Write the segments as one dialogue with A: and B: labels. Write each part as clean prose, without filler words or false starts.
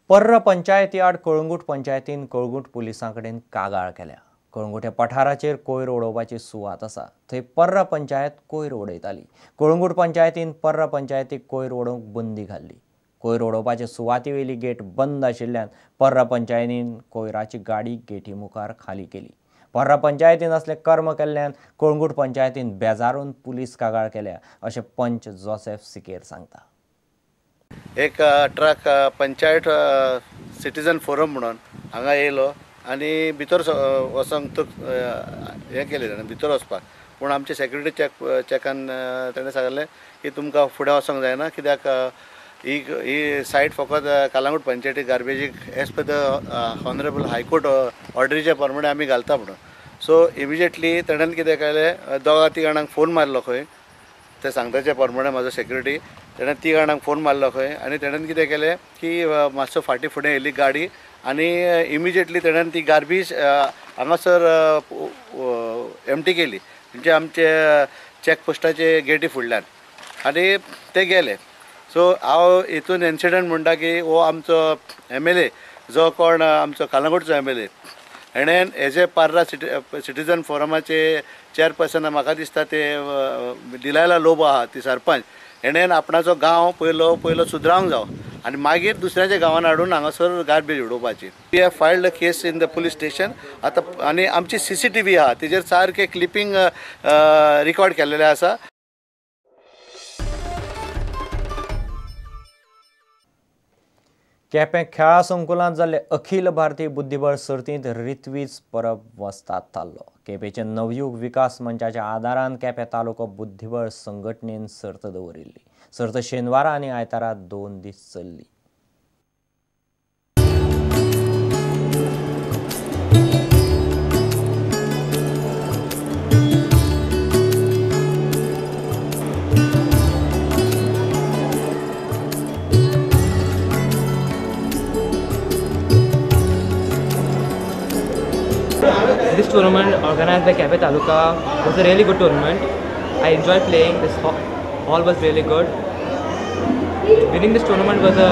A: पर्रा पंचायती आड कळंगूट पंचायतीन कळंगूट पुलिसां कडेन कागाळ केल्या. कळंगूट पठाराचेर कोयर उडोवपाची सुवात आसा, थंय पर्रा पंचायत कोयर उडयताली. कळंगूट पंचायतीन पर्रा पंचायतीक कोयर उडोवंक बंदी घाल्ली. कोयर उडोवपाचे सुवातेवेली गेट बंद आशिल्ल्यान पर्रा पंचायतीन कोयराची गाडी गेटी मुखार खाली केली. पर्रा पंचायतीन असलें कर्म केल्ल्यान कळंगूट पंचायतीन बेजारून पुलीस कागाळ केल्या अशें पंच जोसेफ सिकेर सांगता.
B: एक ट्रक पंचायत सिटीजन फोरम म्हणून हांगा येयलो आनी भितर वचोंक हें केलें ताणें भितर वचपाक, पूण आमचे सेक्युरिटी चॅकान ताणें सांगलें की तुमकां फुडें वचोंक जायना कित्याक ही ही सायट फकत कालांगूट पंचायती गार्बेजीक as per the honourable high court ऑर्डरीच्या प्रमाणे आमी घालता म्हणून. सो इमिजिएटली ताणें कितें केलें, दोगा तीग जाणांक फोन मारलो खंय, ते सांगताच्या प्रमाणे म्हाजो सेक्युरिटी तेणें तीग जाणांक फोन मारलो खंय आनी तेणें कितें केलें की मातसो फाटीं फुडें येयली गाडी आनी इमिजिएटली तेणें ती गार्बेज हांगासर एमटी केली, म्हणजे आमचे चॅक पोस्टाचे गेटी फुडल्यान, आनी ते गेले. सो हांव हितून इन्सिडंट म्हणटा की हो आमचो MLA जो कोण आमचो कालांगूटचो MLA हेणें एज ए पार्रा सिटीजन फोरमाचे चेअरपर्सन म्हाका दिसता ते डिलायला लोबो आहा ती सरपंच, हेणें आपणाचो गांव पयलो पयलो सुदरावंक जावो आनी मागीर दुसऱ्याच्या गांवान हाडून हांगासर गार्बेज उडोवपाची. We have filed a case in the police station आतां, आनी आमची CCTV आहा तेजेर सारकें क्लिपींग रिकॉर्ड केल्लेलें आसा.
A: केपें खेळा संकुलांत जाल्ले अखिल भारतीय बुद्धिबळ सर्तींत रित्वीज परब वस्ताद थारलो. केपेंचे नवयुग विकास मंचाच्या आदारान केपें तालुको बुद्धिबळ संघटनेन सर्त दवरिल्ली. सर्त शेनवारा आनी आयतारा 2 दीस चल्ली.
C: This tournament organized by Quepem Taluka was a really good tournament. I enjoyed playing. This hall was really good. Winning this tournament was a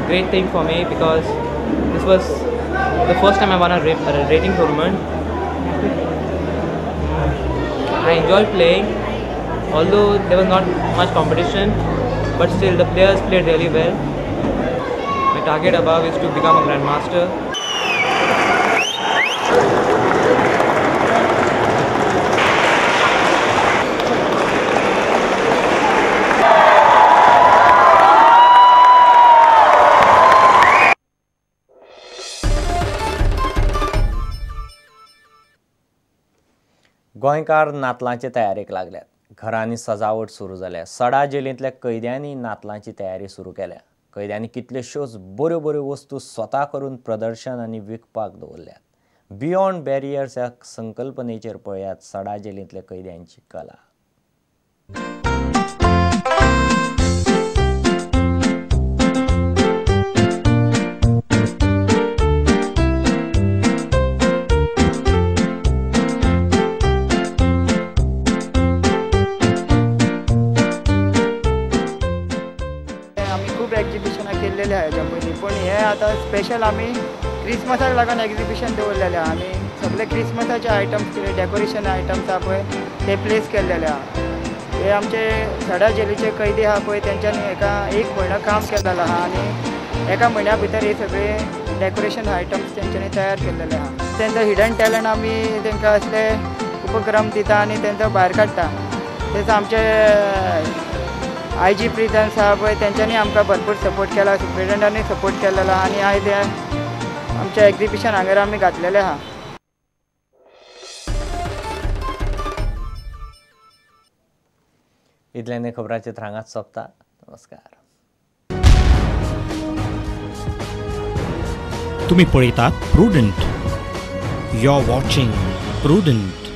C: great thing for me because this was the first time I won a rating tournament. I enjoyed playing, although there was not much competition, but still the players played really well. My target above is to become a grandmaster.
A: गोंयकार नातलांचे तयारेक लागल्यात. घरांनी सजावट सुरू जाल्या. सडा जेलींतल्या कैद्यांनी नातलांची तयारी सुरू केल्या. कैद्यांनी कितल्योश्योच बऱ्यो बऱ्यो वस्तू स्वता करून प्रदर्शन आनी विकपाक दवरल्यात. बियॉन्ड बॅरियर्स ह्या संकल्पनेचेर पळयात सडा जेलींतल्या कैद्यांची कला.
D: पूण हे आतां स्पेशल आमी क्रिसमसाक लागून एग्जिबिशन दवरलेलें आहा. आमी सगळे क्रिसमसाचे आयटम्स कितें डेकोरेशन आयटम्स आहा पळय ते प्लेस केल्लेले आहा. हे आमचे सडा जेलीचे कैदी आहा पळय तेंच्यांनी एका एक म्हयनो काम केलेलो आहा आनी एका म्हयन्या भितर हे सगळे डेकोरेशन आयटम्स तेंच्यांनी तयार केल्लेले आहा. तेंचो हिडन टॅलंट आमी तेंकां असले उपक्रम दिता आनी तेंचो भायर काडटा. तेचो आमचे IG prison आहा पळय तेंच्यांनी आमकां भरपूर सपोर्ट केला, सुप्रिटेंडंटांनी सपोर्ट केलेलो आनी आयज हे आमचें एग्जिबिशन हांगर आमी घातलेलें आहा.
A: इतल्यान खबरांचे हांगाच सोंपता. नमस्कार.
E: तुम्ही पळयतात Prudent. You are watching Prudent.